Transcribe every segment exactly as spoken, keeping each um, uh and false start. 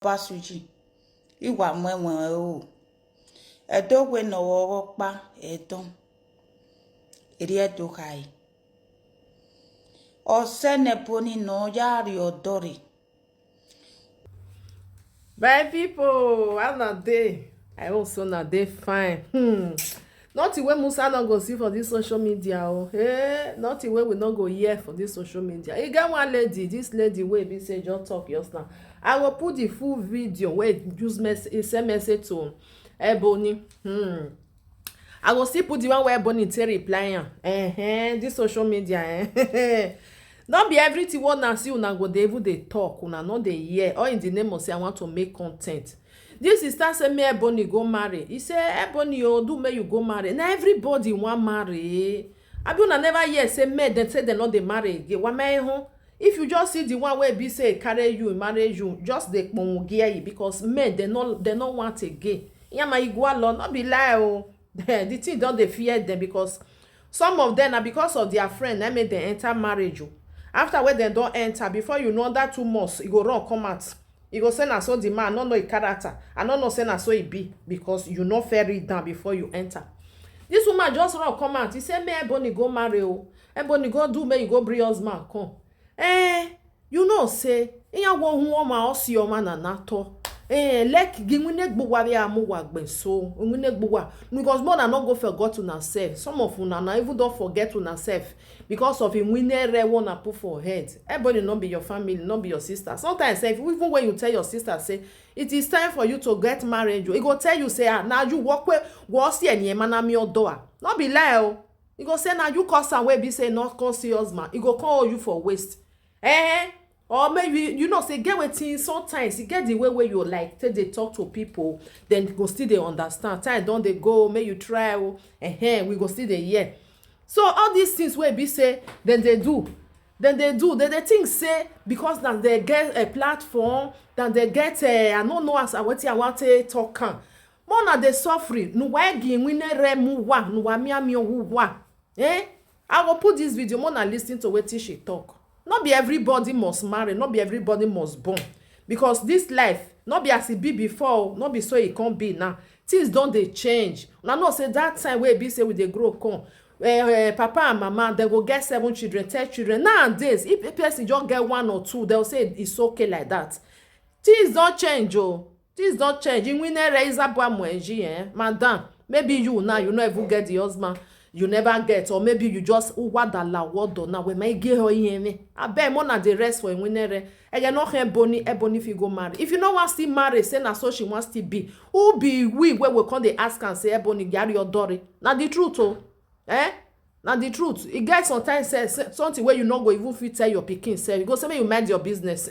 Obasuji, iwa mwenwe o. Edo we no wo pa eton. Eri edo kai. Ose ne poni no ya ri odori. My people, how na dey? I hope so na dey fine. Hmm. Nothing wey Musa no go see for this social media o. Hey, nothing wey we no go hear for this social media. E get one lady, this lady wey be say just talk just now. I go put the full video wey use mess e send message to Ebony. Hmm. I go still put the one where Ebony take reply am. Eh, this social media. Eh. No be everything wey una see una go dey even dey talk, una no dey hear. All in the name of say I want to make content. This sister say me Ebony go marry. He say Ebony o, do me you go marry. Na everybody wan marry. Abi una never hear say men dem say dem no dey marry again. Wa me hon. If you just see the one wey be say e carry you, e marry you, just dey kpon gear because men dem no dem no want again. Yama igwa lo no be lie o. The thing don dey fear them because some of them na because of their friend na make dem enter marriage o. After wey dem don enter, before you know, under two months e go run come out. E go say na so the man no know e character. I no know say na so e be because you no fair read down before you enter. This woman just run come out. He say me Ebony go marry o. Ebony go do me you go bring husband come. Eh, you know say iya wo hu oma osi oma na na to. Eh, like gi nwine gbuwa bi amu wa gben so nwine gbuwa because more na no go forget una self. Some of una na even don forget una self because of nwine re wo na put for head. Everybody no be your family, no be your sister. Sometimes sef, even when you tell your sister say it is time for you to get married, e go tell you say ah na you work wey go see any man na mi odoa. No be lie o. E go say na you cause am wey be say no come see husband. E go come hold you for waist. Eh, or maybe you know say get wetin sometimes e get the way wey you like take dey talk to people, then go still dey understand. Time don dey go, make you try o. Eh, we go still dey hear. So all these things wey be say dem dey do, dem dey do, dem dey think say because na dem get a platform, na dem get a, I no know as I wetin I wan take talk am. More na dey suffering, nu wa egi nwine re mu wa, nu wa mi ami owu wa. Eh? I go put this video, more na listen to wetin she talk. No be everybody must marry, no be everybody must born. Because this life, no be as e be before, no be so e come be now. Things don dey change. Una know say that time wey e be say we dey grow come, eh, eh, papa and mama, dem go get seven children, ten children. Nowadays, if a person just get one or two, they'll say it's okay like that. Things don change o. Things don change. Inwinere izabwa mwenji, eh? Madam, maybe you now, you no even get the husband. You never get, or maybe you just uwadala wodo now. We may get her in me. I bet more na the rest for Inwinere. Again, no Ebony, Ebony if you go marry. If you no want still marry, say na so she wants to be. Who be we where we come dey ask and say Ebony, get your dory. Na the truth, oh. Eh? Na the truth. E get sometimes say, say something where you no go even fit tell your pikin sef. You go say make you mind your business.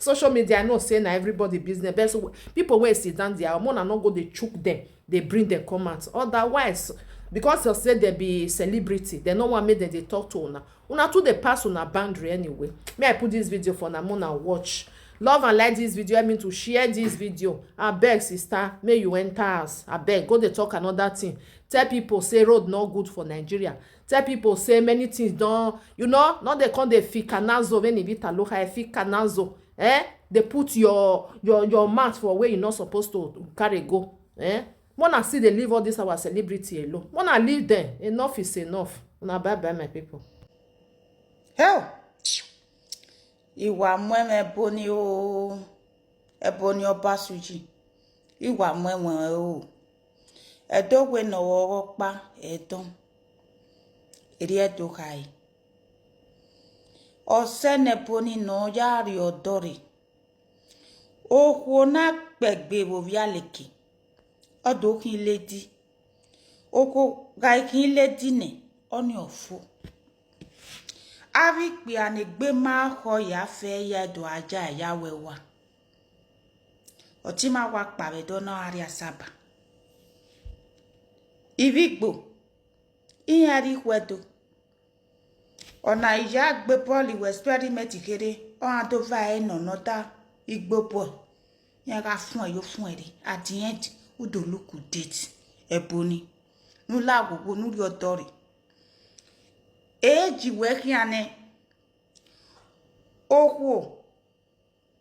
Social media, I know say na everybody business. But so people wey sit down there, more na no go dey chook them, dey bring them come out. Otherwise, because you say they be celebrity, they no want make them dey talk to una. Una too dey pass una boundary anyway. May I put this video for una, una watch. Love and like this video, I mean to share this video. Abeg, sister, may you enter house. Abeg, go dey talk another thing. Tell people say road no good for Nigeria. Tell people say many things don, you know, no dey come dey fikanazo when e be taloha, e fikanazo. Eh? They put your your your mouth for where you not supposed to carry go. Eh? Mona see they leave all this our celebrity alone. Mona leave them. Enough is enough. Una bye bye, my people. Hell! Iwa mwenwe Ebony o. Ebony Obasuji. Iwa mwenwe o. Edo we no wo pa eton. Eri edo kai. Ose ne Ebony no ya ri odori. Okwo na pegbe wo vialeke. Odo kin lady. Okwo gai kin lady ne. Oni ofo. Avi kpi anegbe ma ho ya fe ya do aja ya wewa. Otima wa kpave do no ari asaba. Ivigbo. Iyan ri hwedo. Ona iya gbe Paul we experiment kere. O ado va e no no da igbo boy. Ya ga fun e yo fun e re. At the end, u do look date. Ebony. Nu la wo wo nu ri odori. Eji we kiane. Okwo.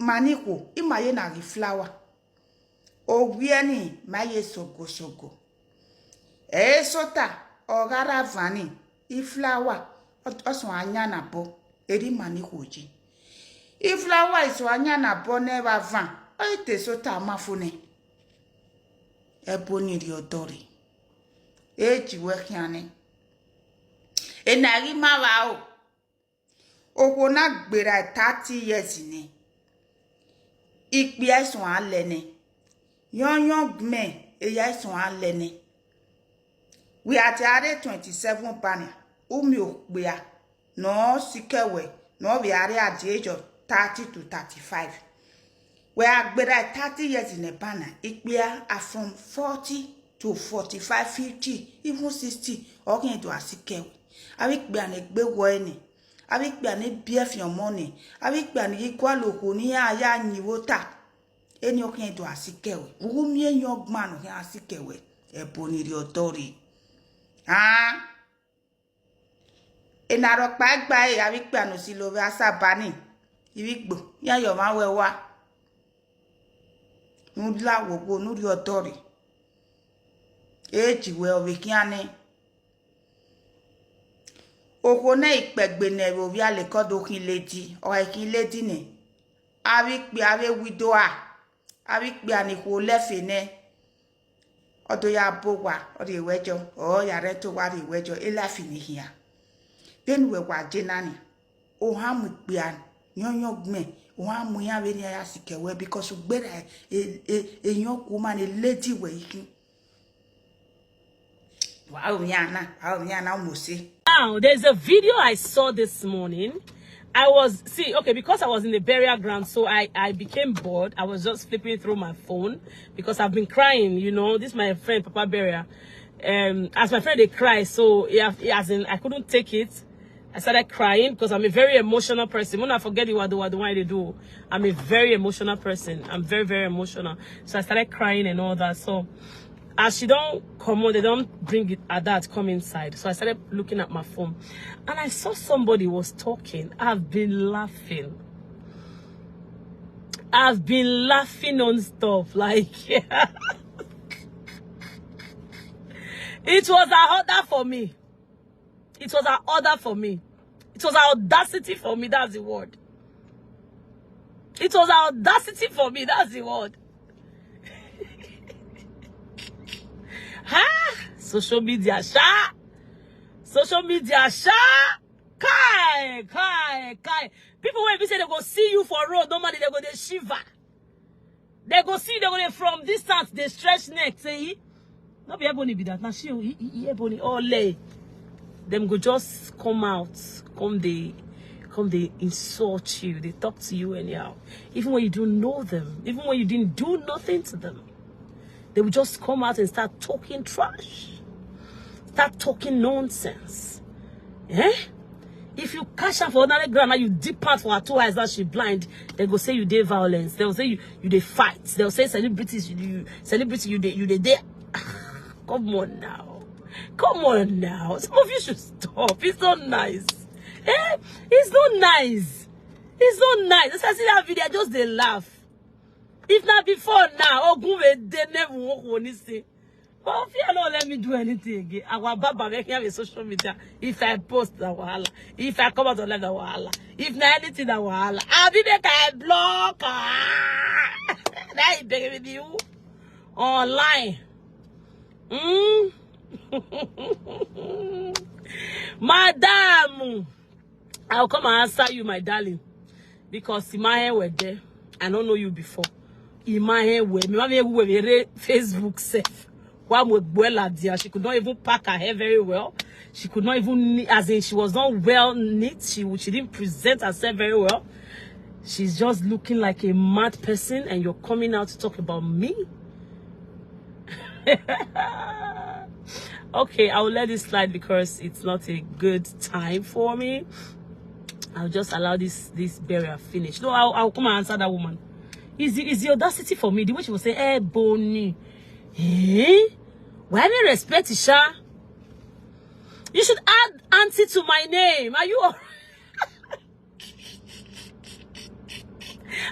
Maniko, imaye na gi flower. Owieni, maye sogo sogo. E sota, ogara vani, i flower, oso anya na bo, eri Maniko ji. I flower iso anya na bo ne va van, o ite sota mafune. Eboni ri odori. Eji we kiane. Enari ma va o. Okwo na gbera thirty years ni. Ikpia isun alene. Yon yon gme eya isun alene. We are twenty twenty-seven bana. Umi okpia. No sikewe. No we are at the age of thirty to thirty-five. We are gbera thirty years in a bana. Ikpia are from forty to forty-five, fifty, even sixty. Okin do asikewe. Abi kpia ne gbe wo ene. Abi kpia ne bie fi omo ne. Abi kpia ne ikwa loko ni aya nyiwota. Eni okin do asikewe. Umi enyo gma no asikewe. Eboni ri odori. Ah. Enaro pa gba e, abi kpia no si lo ve asabani. Ivi gbo. Ya yo ma we wa. Nu la wo wo, nu ri odori. Eji we ove kiane. Okwo ne ikpegbe ne vo via le kodo kin lady. O ai kin lady ne. Abi kpia ave widow a. Abi kpia ni kwo lefe ne. Odo ya bo wa, o de wejo. O ya re to wa de wejo. E life ni hia. Then we wa je nani. O ha mu kpia. Yon yon gme. O ha mu ya ve ni ya sikewe because ugbera e, e, e yon kuma ne lady we ikin. Wow, Rihanna. Wow, Rihanna, almost say. Now, there's a video I saw this morning. I was, see, okay, because I was in the burial ground, so I, I became bored. I was just flipping through my phone because I've been crying, you know. This is my friend, Papa Burial. Um, as my friend, they cry, so yeah, as in, I couldn't take it. I started crying because I'm a very emotional person. When I forget the what the what the why they do, I'm a very emotional person. I'm very, very emotional. So I started crying and all that. So as she don't come on, they don't bring it at that come inside. So I started looking at my phone, and I saw somebody was talking. I've been laughing. I've been laughing non-stop. Like it was an order for me. It was an order for me. It was an audacity for me. That's the word. It was an audacity for me. That's the word. Ha! Social media, sha! Social media, sha! Kai, kai, kai. People when we say they go see you for road, normally they go they shiver. They go see, they go dey from distance, they stretch neck, say, "Eh? No be Ebony be that." Now she, he, he, he Ebony, all lay. Them go just come out, come they, come they insult you, they talk to you anyhow. Even when you don't know them, even when you didn't do nothing to them, they will just come out and start talking trash, start talking nonsense. Eh? If you catch her for another ground, now you dip out for her two eyes, now she blind. They go say you dey violence. They'll say you, you dey fight. They'll say celebrities, you, you celebrity, you dey, you dey there. Come on now. Come on now. Some of you should stop. It's not nice. Eh? It's not nice. It's not nice. As I see that video, I just dey laugh. If not before now, Ogun will dey never walk on this thing. But fear not let me do anything again. Our baba make me have a social media. If I post the wahala, if I come out on live the wahala, if not anything the wahala, I'll be make I block. Ah! That is begging with you online. Mm? Madam, I'll come and answer you, my darling. Because in my head were there. I don't know you before. In my head were me, my head were Facebook self. One with Buela dear. She could not even pack her hair very well. She could not even, as in, she was not well knit. She she didn't present herself very well. She's just looking like a mad person, and you're coming out to talk about me. Okay, I will let this slide because it's not a good time for me. I'll just allow this this burial finish. No, I'll, I'll come and answer that woman. Is the, is the audacity for me? The way she was saying, "Eh, Bonnie, eh? Why me respect Isha? You should add auntie to my name. Are you?" All-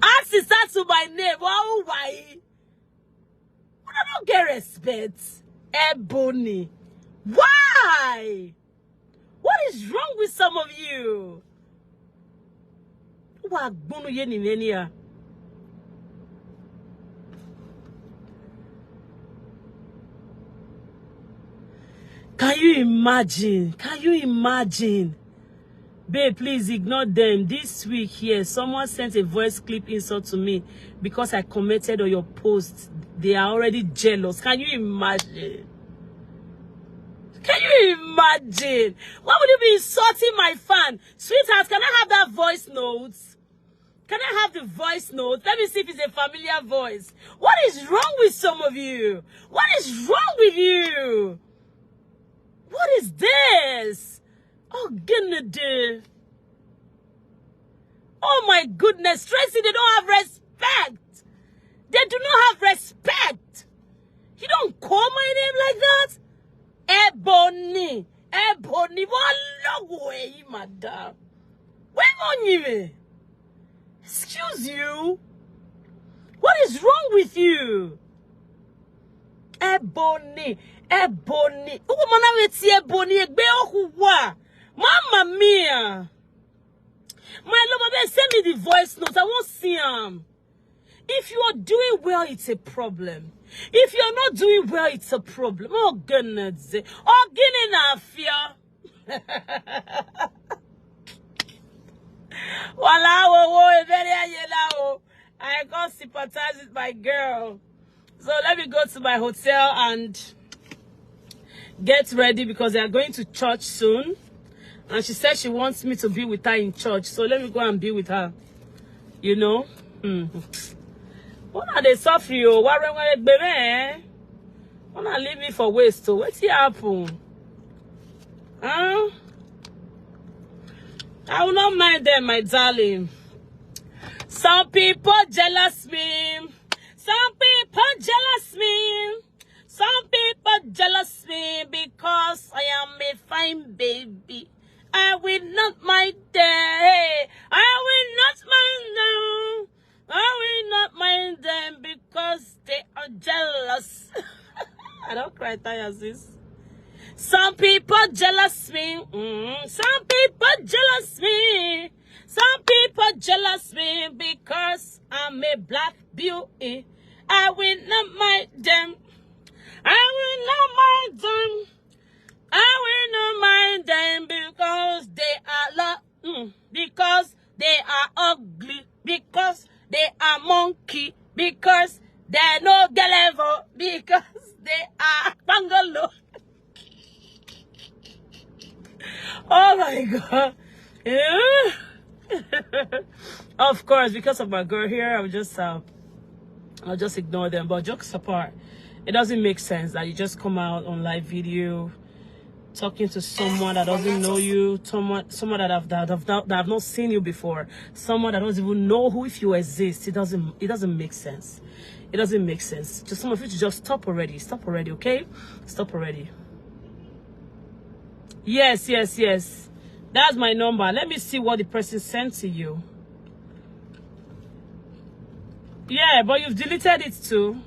Ask sister to my name. Why? Why? I don't get respect. Ebony. Why? What is wrong with some of you? Who are gbonu ye ni many are? Can you imagine? Can you imagine? Babe, please ignore them. This week here, someone sent a voice clip insult to me because I commented on your post. They are already jealous. Can you imagine? Can you imagine? Why would you be insulting my fan? Sweetheart, can I have that voice note? Can I have the voice note? Let me see if it's a familiar voice. What is wrong with some of you? What is wrong with you? What is this? Oh, goodness. Oh my goodness, Tracy, they don't have respect. They do not have respect. You don't call my name like that. Ebony, Ebony, what logo are you, madam? Where on you? Excuse you. What is wrong with you? Ebony, Ebony. Who woman with Ebony? Egbe okuwa. Mamma mia. My lover, babe, send me the voice note. I won't see him. If you are doing well, it's a problem. If you're not doing well, it's a problem. Oh, goodness. Oh, Guinea na fear. Wala wo wo, ebere ayela o. I can't sympathize with my girl. So let me go to my hotel and get ready because they are going to church soon. And she said she wants me to be with her in church. So let me go and be with her. You know? Hmm. What are they suffering? Oh, why, why, why, why, why, why, leave me for waste? So what happen? Huh? I will not mind them, my darling. Some people jealous me. Some people jealous me. Some people jealous me because I am a fine baby. I will not mind them. I will not mind them. I will not mind them because they are jealous. I don't cry, tire, sis. Some people jealous me. Mm, some people jealous me. Some people jealous me because I'm a black beauty. I will not mind them. I will not mind them. I will not mind them because they are lo- mm, because they are ugly, because they are monkey, because they no get level, because they are bungalow. Oh my God. Eh? Of course, because of my girl here, I'll just uh, I'll just ignore them. But jokes apart, it doesn't make sense that you just come out on live video talking to someone that doesn't know you, someone someone that have that have, that have not seen you before, someone that doesn't even know who if you exist. It doesn't it doesn't make sense. It doesn't make sense. Just some of you to just stop already. Stop already, okay? Stop already. Yes, yes, yes. That's my number. Let me see what the person sent to you. Yeah, but you've deleted it too.